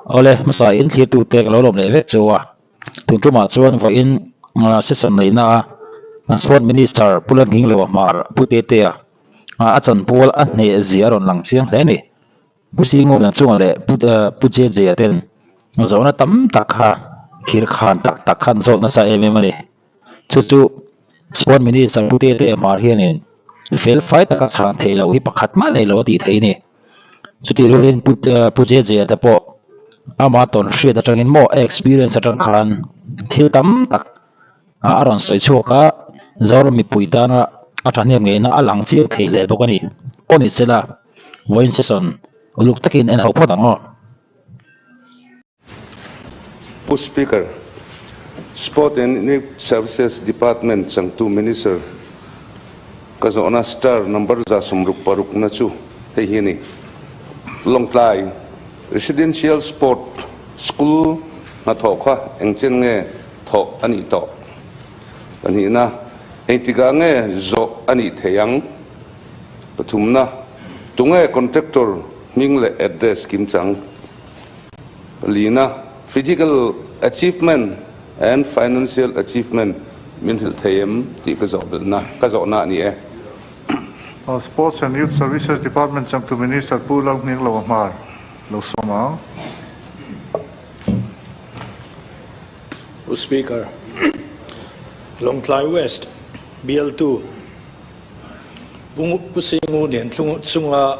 Awle, hmasa in thlirtute ka lo lawm leh vek chu a. Tun tumah chuan vawiin session neihna a Transport Minister Pu Lalnghingloa Hmar Pu Tetea a chanpual a hneh zia a rawn lang chiang hle a ni. Pu Singawn chunga leh Pu Jejea ten zawhna tam tak kha thir khan tak tak khan zawt nasa em em a ni. Chu chu Sport Minister Pu Tetea Hmar hianin fel fai taka chhan theih loh hi pakhat mah nei lo a tih theih a ni. Chutih rualin Pu Pu Jejea te pawh ama tawn hriat atangin maw a experience atang khan thil tam tak a rawn sawi chhuak a, Zoram mipui tana a thahnem ngeina a lang chiang thei hle bawk a ni. Aw ni sela, vawiin session uluk takin en ho phawt ang aw. Pu Speaker, Sport and Youth Services Department changtu Minister ka zawhna star number 66 na chu hei hi a ni. Lawngtlai Residential Sport School hnathawh kha engchen nge thawh a nih tawh? Pahnihna, engtikah nge zawh a nih thei ang? Pathumna, tunge contractor hming leh address kimchang? Palina, Physical achievement and financial achievement min hrilh thei em tih ka zawh belhna ka zawhna a ni e. Sports and Youth Services Department changtu Minister Pu Lalhminglo Hmar lo sawm ang. Pu Speaker, Lawngtlai West bialtu Pu Singu nen chunga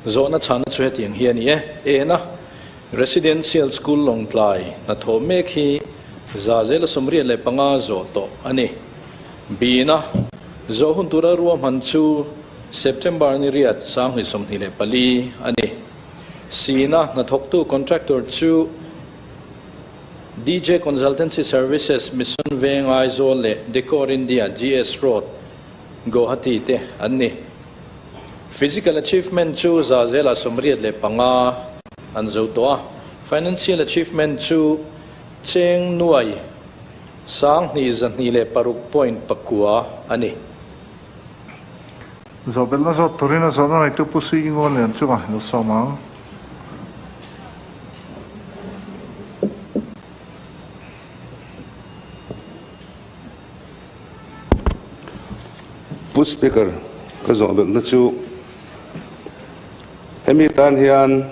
Zawhna chhana chu hetiang hi a ni e. Ena Residential School Lawngtlai hnathawh mek hi 85% zawh tawh a ni. Bina zawh hun tura ruahman chu September ni riat 2024 a ni. Sina hnathawktu contractor chu DJ Consultancy Services Mission Veng Aizawl leh Decor India GS Road Guwahati te an ni. Physical achievement chu 85% an zo tawh a, financial achievement chu cheng nuai 2206.9 a ni. Zawhbelhna zawt turin a zawhna neitu Pu Sui Ingawn Lian chunga lo sawm ang. Pu Speaker, ka zawh belhna chu hemi tan hian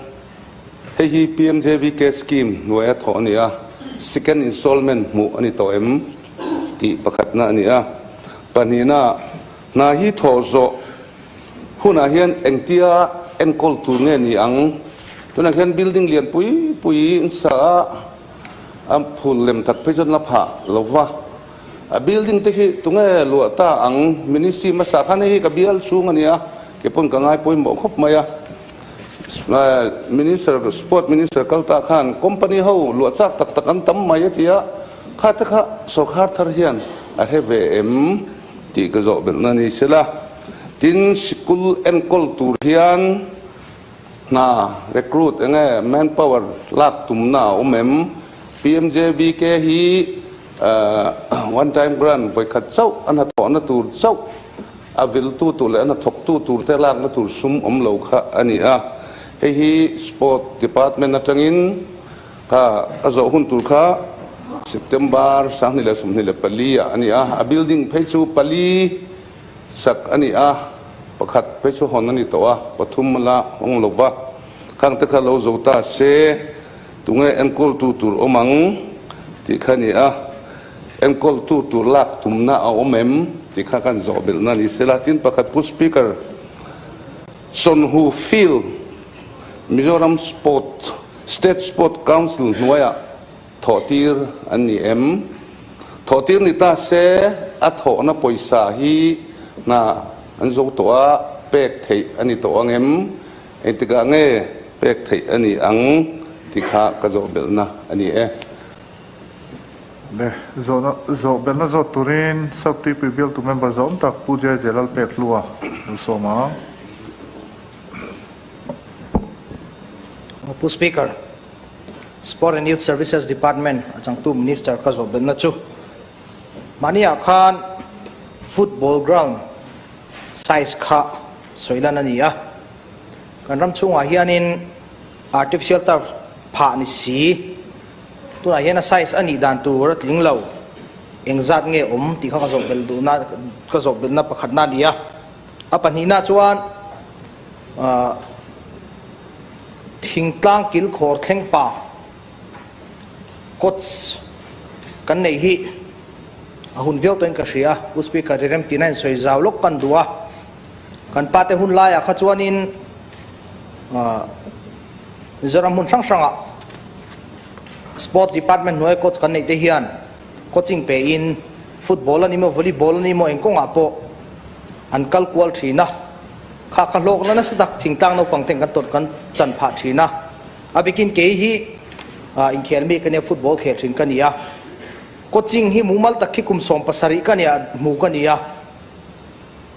hei hi PMJVK scheme hnuaia thawh a ni a, second installment hmuh a ni tawh em tih pakhatna a ni a. Pahnihna, hna hi thawh zawh hunah hian engtia enkawl tur nge ni ang? Tunah hian building lian pui pui in sa a, a phul lem tak phei chuan la phah lo va. A building te khi tunge luah ta ang? Ministry hmasa khan hei hi ka bial chhung a nia, kei pawn ka ngai pawimawh khawp mai a. Minister, Sport Minister kal ta khan company ho luah chak tak tak an tam mai a ti a, kha te kha sawrkhar thar hian a hre ve em tih ka zawh belhna ni sela. Tin, sikul enkawl tur hian hna recruit enge manpower lak tumna a awm em? PMJBK hi One time grant vawikhat chauh a hnathawhna tur chauh a viltu tur leh a hnathawktu tur te lakna tur sum awm lo kha a ni a. Hei hi Sport Department atangin kha a zawh hun tur kha September 2024 ah a ni a. A building phei chu pali sak a ni a, pakhat phei chu hawn a ni tawh a, pathum a la hawng lo va. Khang te kha lo zo ta se. Tunge enkawltu tur awm ang tih kha a ni a, enkawltu tur lak tumna a awm em tih kha kan zawh belhna a ni sela. Tin pakhat Pu Speaker, Chawnhu Field, Mizoram Sport, State Sport Council hnuaiah thawhtir an ni em? Thawhtir ni ta se a thawhna pawisa hi hna an zo tawh a, pek theih a ni tawh ang em? Engtikah nge pek theih a ni ang tih kha ka zawh belhna a ni e. Le, zawhna, zawh belhna zawt turin South Tuipui bialtu member zawm tak Pu Jai Jalal pek hlua lo sawm ang. Pu Speaker, Sport and Youth Services Department a changtu Minister ka zawh belhna chu mahniah khan football ground size kha sawi lan a ni a. Kan ram chhungah hianin Artificial turf phah ni si. Tunah hian a size a nih dan tur a tling lo. Engzat nge awm tih kha ka zawh belh duhna ka zawh belhna pakhatna a ni a. A pahnihna chuan ah thingtlang kilkhawr thleng pa coach kan neih hi a hun viau tawhin ka hria. Pu Speaker i remtihna insawi zau lawk kan duh a. Kan pate hun laiah kha chuanin ah Mizoram hmun hrang hrangah Sport Department hnuaia coach kan neih te hian coaching pe in football a ni maw, volleyball a ni maw eng kawngah pawh an kal kual thin a. Kha kha hlawkna nasa tak thingtlang naupang ten kan tawrh kan chan phah thin a. A bikin kei hi inkhel mi ka nia football khel thin ka ni a. Coaching hi mumal tak khi kum 70 ka nia hmu ka ni a.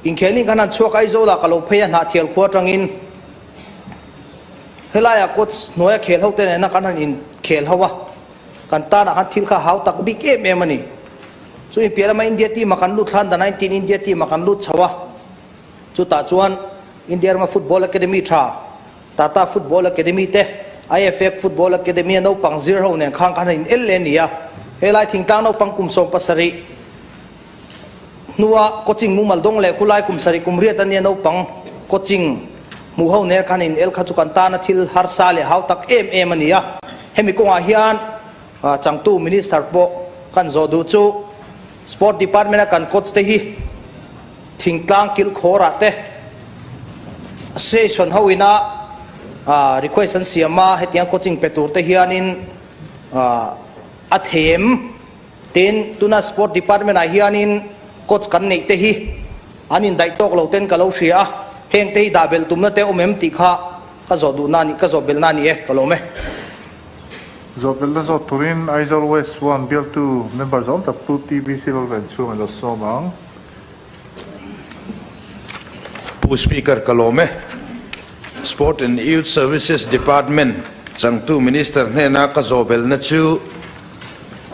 Inkhelin kan han chhuak Aizawlah ka lo phei a hnahthial khua atangin Helaiah coach hnuaia khel ho te nena kan han inkhel ho a, kan tanah khan thil kha hau tak bik em em a ni. Chu inpiah lama India team ah kan lut thlan the 19 India team ah kan lut chho a, chutah chuan India rama football academy tha Tata Football Academy te IFF Football Academy a naupang zir ho nen khan kan han in el leh a ni a. Helai thingtlang naupang kum 70 Hnua coaching mumal dawng leh khulai kum sarih kum riat a nia naupang coaching hmuh ho ner khan in el kha chu kan tana thil harsa leh hau tak em em a ni a. Hemi kawngah hian changtu Minister pawh kan zawh duh chu Sport Department a kan coach te hi thingtlang kilkhawrah te session ho ina request an siam a, hetiang coaching pe tur te hianin a them. Tin, tuna Sport Department ah hianin coach kan neih te hi an indaih tawk lo ten ka lo hria a, heng te hi dah belh tumna te awm em tih kha ka zawh duhna a ni, ka zawh belhna a ni e, ka lawm e. Zawh belhna zawt turin Aizawl West 1 bialtu member zawm tak Pu TBC Lalven chhung a lo sawm ang. Pu Speaker ka lawm e. Sport and Youth Services Department changtu Minister hnena ka zawh belhna chu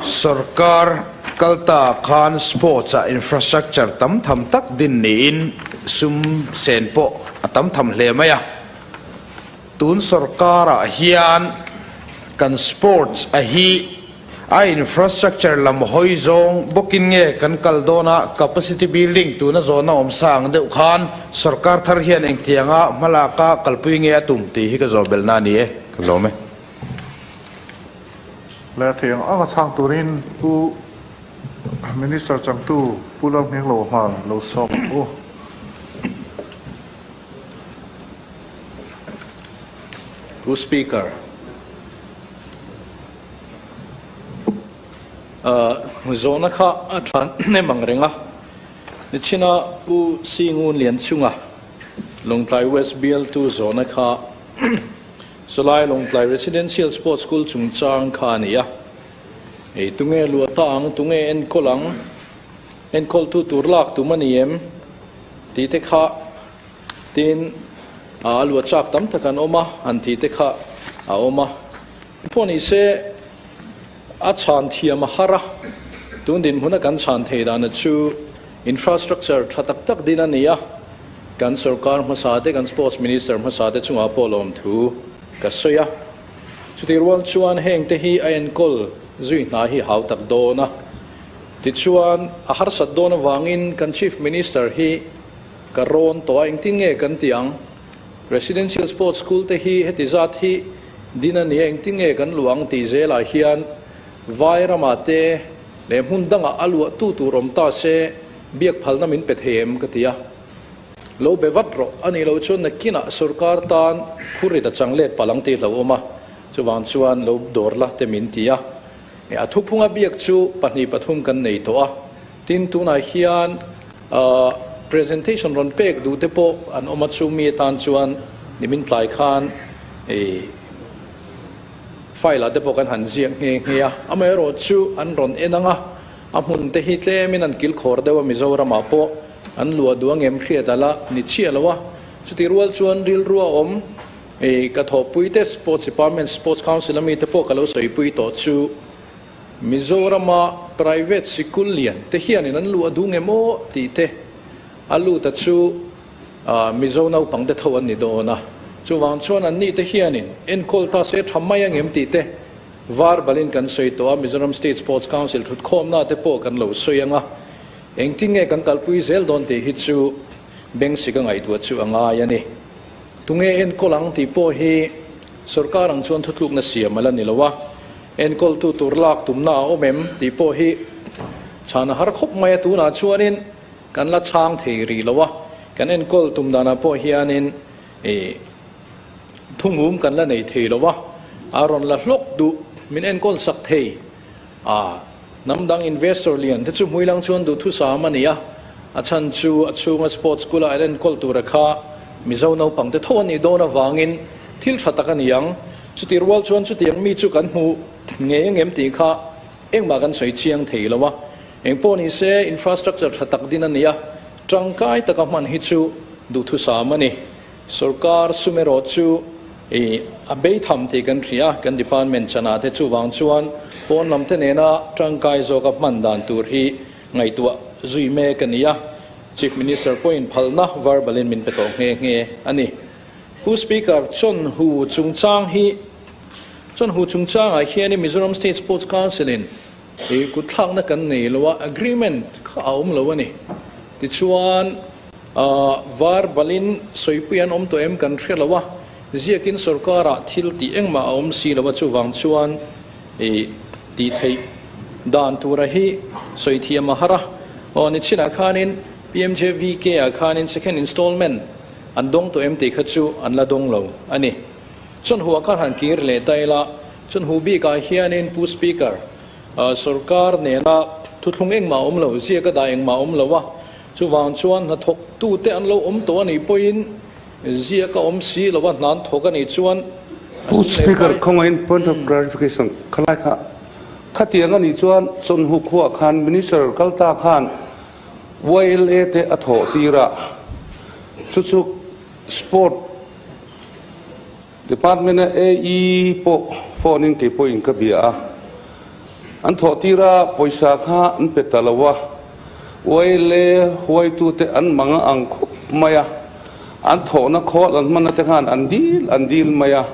Sorkar kalta khan sports ah infrastructure tam tham tak din niin sum sen pawh a tam tham hle mai a. Tun sorkarah hian kan sports a hi a infrastructure lam hawi zawng bawkin nge kan kal dawn a, capacity building tuna zawhna awm sa ang deuh khan sorkar thar hian engtianga hmalaka kalpui nge a tum tih hi ka zawh belhna a ni e, ka lawm e. Leh thei ang anga chhang turin Pu Minister changtu Pu Lalhminglo hmar lo sawm ang u. Pu Speaker, zawhna kha a tha hnem ang reng a, nichina Pu Singun Lianchunga Lawngtlai West bialtu zawhna kha Sawlai Lawngtlai Residential Sports School chungchang kha a ni a, ei tunge luah ta ang, tunge enkawl ang, enkawltu tur lak tum a ni em tih te kha tin a luah chak tam tak an awm a, an tih te kha a awm a. Pawh ni se a chhan thiam a har a, tun dinhmuna kan chhan thei dana chu infrastructure tha tak tak din a ni a, kan sorkar hmasa te, kan sports minister hmasa te chungah pawh lawm thu ka sawi a. Chutih rual chuan heng te hi a enkawl zui hna hi hau tak dawn a. Tichuan a harsat dawn avangin kan chief minister hi ka rawn tawh a, engtin nge kan tih ang? Residential Sports School te hi heti zat hi din a nia engtin nge kan luah ang tih zelah hian vai ramah te leh hmun dangah a luah tu tur awm ta se biak phalna min pe thei em ka ti a. Lo be vat rawh a nih loh chuan nakinah sorkar tan phurrit a chang let palh ang tih hlauhawm a, chuvang chuan lo dawr la te min ti a. A thuphunga biak chu pahnih pathum kan nei tawh a, tin tunah hian Presentation rawn pek duh te pawh an awm a, chu mi atan chuan nimin tlai khan file ah te pawh kan han ziak nghe nghe a, amaherawh chu an rawn en ang a, a hmun te hi tlemin an kilkhawr deuh a, Mizoram ah pawh an luah duh ang em hriat a la ni chiah lo a, chuti rual chuan rilru a awm ka thawhpui te Sports Department, Sports Council ami te pawh ka lo sawipui tawh chu. Mizorama private sikul lian te hianin an luh a duh nge maw tih te a lut a chu Mizo naupang te tho an ni dawn a. Chuvang chuan anni te hianin enkawl ta se tha mai angem tih te var balin kan sawi tawh a, Mizoram State Sports Council thutkhawmna te pawh kan lo sawi ang a, engtin nge kan kalpui zel dawn tih hi chu Bengsik a ngaihtuah chu a ngai a ni. Tunge enkawl ang tih pawh hi sorkar ang chuan thutlukna siam a la ni lo a, enkawltu tur lak tumna a awm em tih pawh hi chhan a har khawp mai a, tunah chuanin kan la chhang thei rih lo a, kan enkawl tum danah pawh hianin ih thungum kan la nei thei lo a, a rawn la hlawk duh min enkawl sak thei a, hnam dang investor lian te chu hmuilang chuan duhthusam a ni a, a chhan chu a chhunga sports school a an enkawl tura kha Mizo naupang te tho a nih dawn avangin thil tha tak a ni ang. Chuti rual chuan chutiang mi chu kan hmu ngei angem tih kha engmah kan sawi chiang thei lo a, engpawh ni se infrastructure tha tak din a ni a, tangkai taka hman hi chu duhthusam a ni. Sorkar sum erawh chu i a bei tham tih kan hria a, kan department chanah te chuvang chuan pawn lam te nena tangkai zawka hman dan tur hi ngaihtuah zui mek a ni a, Chief Minister pawhin phalna verbalin min pe tawh nghe nghe a ni. Pu Speaker, Chawnhu chungchang hi Chawnhu chungchangah hianin Mizoram State Sports Council-in i kutthlakna kan nei lo a, agreement kha a awm lo a ni. Tichuan, Var balin sawipui an awm tawh em kan hre lo a, ziakin sorkarah thil tih engmah a awm si lo a, chuvang chuan i tih theih dan tura hi sawi thiam a har a. Aw ni chinah khanin PMJVK ah khanin second installment an dawng tawh em tih kha chu an la dawng lo a ni. Chawnhu ah khan han kir leh ta ila, chawnhu bikah hianin Pu Speaker, sorkar nena thuthlung engmah a awm lo, ziak a dah engmah a awm lo a, Chuvang chuan hnathawktute an lo awm tawh a nih pawhin ziak a awm si lo a, hna an thawk a nih chuan a Pu sum leh Speaker, pai. khawngaihin point of clarification khalai kha khatiang a nih chuan Chawnhu khuah khan Minister kalta khan YLA te a thawh tir a, chu chu Sport Department a AE pawh phone in kei pawhin ka bia a, an thawh tir a pawisa kha an pe ta lo a, YLA huaitute an mang a ang khawp mai a, an thawhna khawl an hmanna te khan an dil an dil mai a,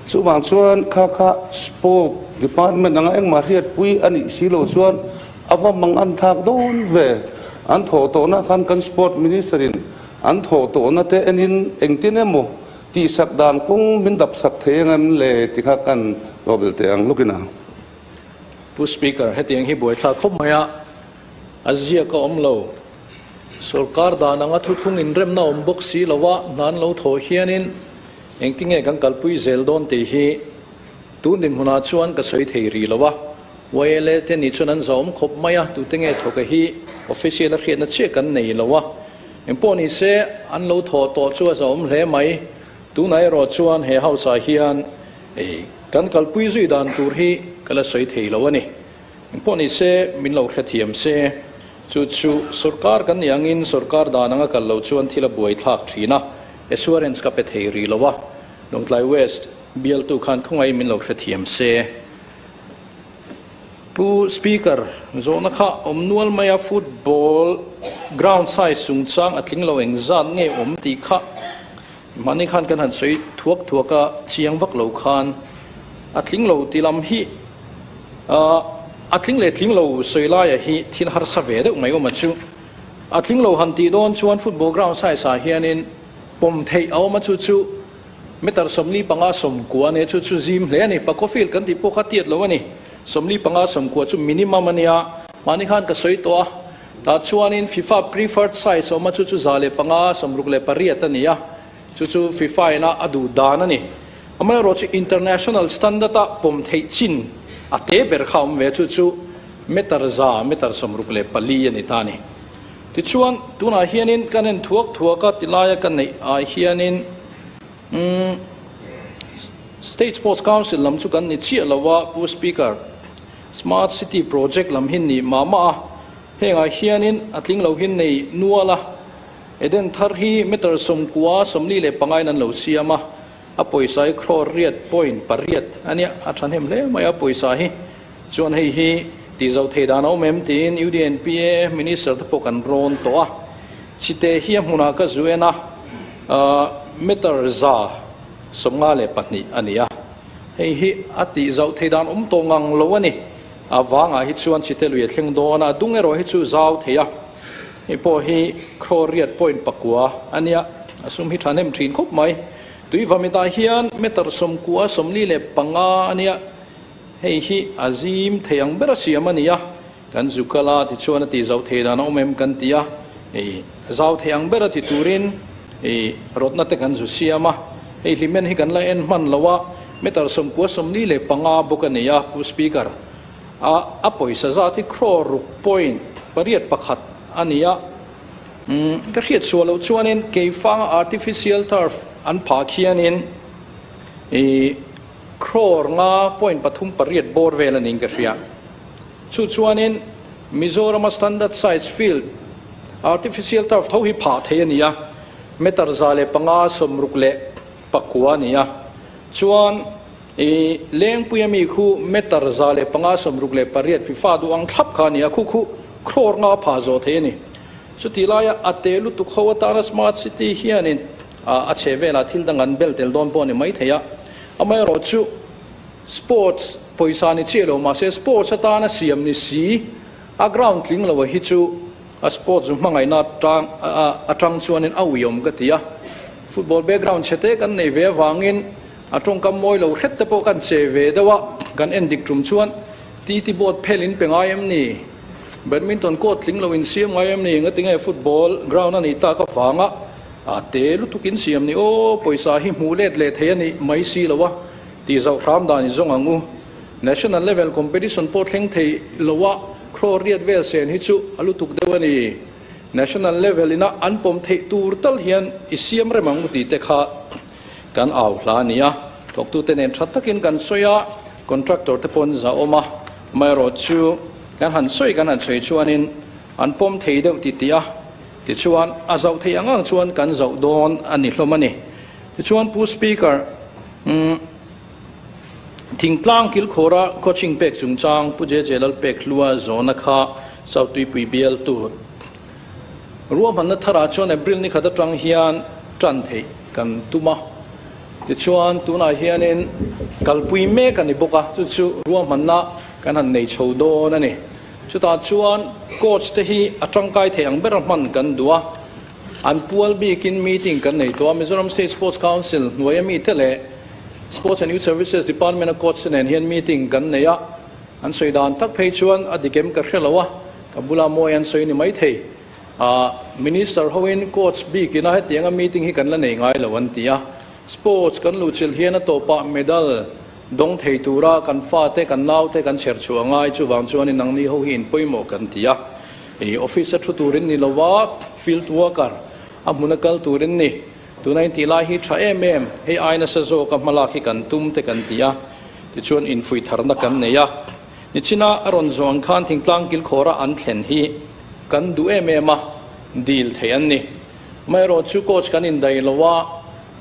chuvang chuan kha kha Sport Department anga engmah hriatpui a nih si loh chuan a va mang an thlak dawn ve, an thawh tawhna khan kan Sport Minister in an thawh tawhna te enin engtin emaw Tihsak dan kawng min dap sak thei ang em le ti kha kan lo belh teh ang lawkin a. Pu Speaker, hetiang hi buaithlak khawp mai a, a ziak a awm lo. Sorkar dan anga thuthlung inremna awm bawk si lo a, hna an lo thawh hianin engtinge kan kalpui zel dawn tih hi tun dinhmunah chuan ka sawi thei rih lo a. YLA te nih chuan an zahawm khawp mai a, tute nge thawk a hi official a hriatna chiah kan nei lo a. Engpawh ni se, an lo thawh tawh chu a zahawm hle mai. Tunah erawh chuan he house ah hian kan kalpui zui dan tur hi ka la sawi thei lo a ni. Engpawh ni se, min lo hrethiam se, chu chu sorkar kan nih angin sorkar dan anga kal lo chuan thil a buai thlak thin a, assurance ka pe thei rih lo a. Lawngtlai West bialtu khan khawngaih min lo hrethiam se. Pu Speaker, zawhna kha awm nual mai a, football ground size chungchang a tling lo engzat nge awm tih kha mahni khan kan han sawi thuak thuak a, chiang vak lo khan a tling lo ti lam hi a tling leh tling lo sawi laia hi thil harsa ve deuh mai awm a chu. A tling lo han tih dawn chuan football ground size ah hianin pawm theih a awm a, chu chu Meter 45 sawmkua a nia, chu chu zim hle a ni. Pakhaw field kan tih pawh kha tiat lo a ni. 45 sawmkua chu minimum a nia, mahni khan ka sawi tawh a. Tah chuanin FIFA preferred size a awm a, chu chu 105 68 a ni a, chu chu FIFA ina a duh dan a ni. Amaherawh chu international standard a pawm theih chin a te ber kha a awm ve a, chu chu meter 100 meter 64 a ni ta a ni. Tichuan, tunah hianin kan en thuak thuak a, tilaia ka neih ah hianin umm State Sports Council lam chu kan ni chiah lo a, Pu Speaker, Smart City Project lam hi ni mah mah a, hengah hianin a tling lo hi nei nual a, Eden thar hi meter 95 45 in an lo siam a, a pawisa hi crore riat point pariat a nia, a thahnem hle mai a pawisa hi. Chuan hei hi tih zo thei dan a awm em tiin UDNPA Minister te pawh kan rawn tawh a, chite hi a hmunah ka zu en a, meter 100. 52 a ni a. Hei hi a tih zauh thei dan awm tawh ngang lo a ni. A vangah hi chuan chite lui a thleng dawn a, a dung erawh hi chu zau thei a. Hei pawh hi crore riat point pakua a nia, a sum hi thahnem thin khawp mai. Tuivamitah hian meter 90 45 a nia, hei hi a zim thei ang ber a siam a ni a. Kan zu kal a tichuan a tih zauh thei dan a awm em kan ti a, hei zau thei ang ber a ti turin hei rawtna te kan zu siam a, hei hlimen hi kan la en hman lo a, meter 90 45 bawk a ni a, Pu Speaker, a a pawisa zat hi crore ruk point pariat pakhat a ni a, umm ka hriat suah loh chuanin keifanga artificial turf an phah khianin ih crore nga point pathum pariat bawr vel a niin ka hria. Chu chuanin Mizorama standard size field artificial turf tho hi phah thei a ni a, meter 165 a ni a. Chuan i Lengpuia mi khu meter 158 FIFA duh ang thlap kha a ni a, khu khu crore nga phah zawh thei a ni. Chutih laia a te lutuk ho atana smart city hianin a chhe velah thil dang an bel tel dawn pawh a ni maithei a, amaherawhchu Sports pawisa ni chiah lo mahse sports atana siam ni si a ground tling lo a hi chu a sports zu hmangaihna atang atang chuanin a uiawm ka ti a. Football background chhe te kan nei ve avangin a tawngkam mawi lo hret te pawh kan che ve deuh a, kan en dik tum chuan TT board phel in pe ngai em ni? Badminton court tling lo in siam ngai em ni? Ngatinge football ground a nih tak avanga a te lutuk in siam ni aw pawisa hi hmuh let leh thei a nih mai si lo a. Tih zauh hram dan i zawng ang u. National level competition pawh thleng thei lo a, crore riat vel sen hi chu a lutuk deuh a ni. National level ina an pawm theih tur tal hian i siam rem ang u tih te kha kan au hla a ni a. Thawktute nen tha takin kan sawi a, contractor te pawh an za awm a, amaherawh chu kan han sawi kan han sawi chuanin an pawm thei deuh ti tih a, tichuan a zauh theih ang ang chuan kan zauh dawn a ni hlawm a ni. Tichuan Pu Speaker, Thingtlang kilkhawra coaching pek chungchang Pu JJ Lalpekhlua zawhna kha South Tuipui bialtu ruahmanna tharah chuan April ni khat atang hian tan theih kan tum a. Tichuan tunah hianin kalpui mek a ni bawk a, chu chu ruahmanna kan han nei chho dawn a ni. Chutah chuan coach te hi a tangkai thei ang bera hman kan duh a. An pual bikin meeting kan nei tawh a, Mizoram State Sports Council hnuaia mite leh Sports and Youth Services Department-a coach te nen hian meeting kan nei a, an sawi dan tak phei chuan a dik em ka hre lo a, ka bula mawi an sawi ni maithei. Ah, Minister hoin coach bikina hetianga meeting hi kan la nei ngai lo an ti a, sports kan luhchilh hian a tawpah medal dawng thei tura kan fate, kan naute kan chher chhuah ngai, chuvang chuanin nangni ho hi inpawimawh kan ti a. I office a thu turin ni lo a, field worker a hmun a kal turin ni. Tuna in tih lai hi tha em em, hei ai nasa zawk a hmalak hi kan tum te kan ti a, tichuan infuih tharna kan nei a. Nichina a rawn zawh ang khan thingtlang kilkhawra an thlen hi kan duh em em a, dil theih an ni. Amaherawh chu coach kan indaih lo a,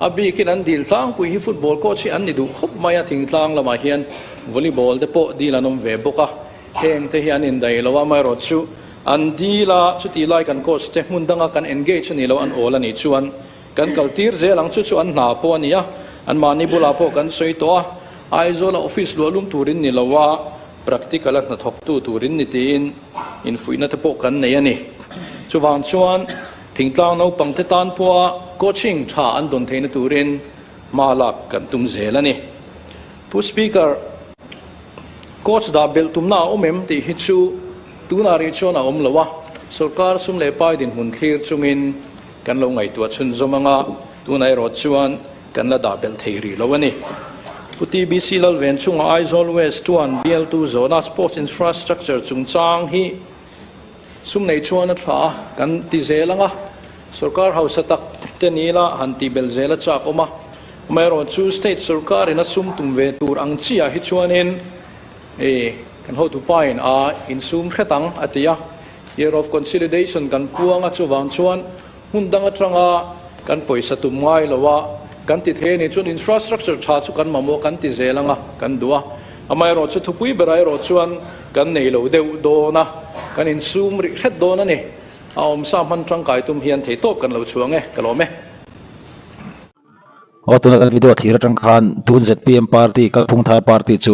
a bikin an dil tlangpui hi football coach hi an ni duh khawp mai a, thingtlang lamah hian volleyball te pawh dil an awm ve bawk a. Heng te hi an indaih lo a, amaherawh chu an dil a, chutih lai kan coach te hmun danga kan engage a nih loh an awl a nih chuan kan kal tir zel ang, chu chu an hna pawh a ni a, anmahni bulah pawh kan sawi tawh a, Aizawla office luah lum turin ni lo a, practical a hnathawktu turin ni tiin infuihna te pawh kan nei a ni. Chuvang chuan thingtlang naupang te tan pawha coaching tha an dawn theihna turin hma lak kan tum zel a ni. Pu Speaker. Coach dah belh tumna a awm em tih hi chu tunah rih chuan a awm lo a, sorkar sum leh pai dinhmun thlir chungin kan lo ngaihtuah chhunzawm ang a, tunah erawh chuan kan la dah belh thei rih lo a ni. Pu TBC Lalven chunga Aizawl West chuan bialtu zawhna sports infrastructure chungchang hi sum nei chuan a thlah a, kan ti zel ang a, sorkar hausa tak te ni ila han tih belh zel a chak awm a. Amaherawh chu state sorkarin a sum tum ve tur ang chiah hi chuanin i kan hotu pain a insum hret ang a ti a, year of consolidation kan puang a, chuvang chuan hmun dang atanga kan pawisa tum ngai lo a kan ti thei a nih chuan infrastructure tha chu kan mamawh kan ti zel ang a kan duh a, amaherawh chu thupui berah erawh chuan kan nei lo deuh dawn a, kan insum rih hret dawn a ni, a awmsa hman tangkai tum hian theihtawp kan lo chhuang e, ka lawm e. Aw tuna kan video thlir atang khan tun zpm party kalphung thar party chu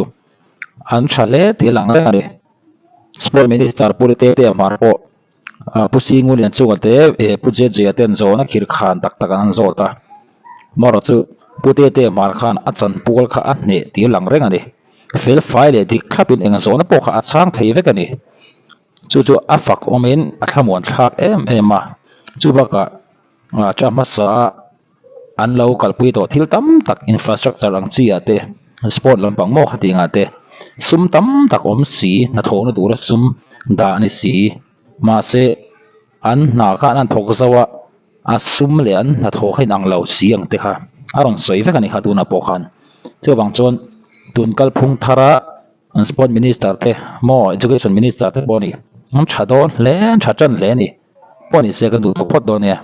an tha hle tih a lang reng a ni. Sport minister Pu Ritete Hmar pawh Pu Singu Lianchunga te Pu Jejea ten zawhna khir khan tak tak an zawt a. Amaherawh chu Pu Tete Hmar khan a chanpual kha a hneh tih a lang reng a ni. Fel fai leh dik thlapin eng zawhna pawh kha a chhang thei vek a ni. Chu chu a fak awmin a thlamuan thlak em em a. Chu bakah tha hmasa a an lo kalpui tawh thil tam tak infrastructure ang chi ah te sport lampang maw kha tih ngah te sum tam tak awm si hnathawhna tura sum dah a ni si mahse an hna kha an thawk zo a a sum leh an hnathawh kha inang lo si ang te kha a rawn sawi vek a ni kha tunah pawh khan chuvang chuan tun kalphung thara an sport minister te maw education minister te pawh a ni an tha dawn hle an tha tan hle a ni pawh ni se kan duh tawh phawt dawn nia.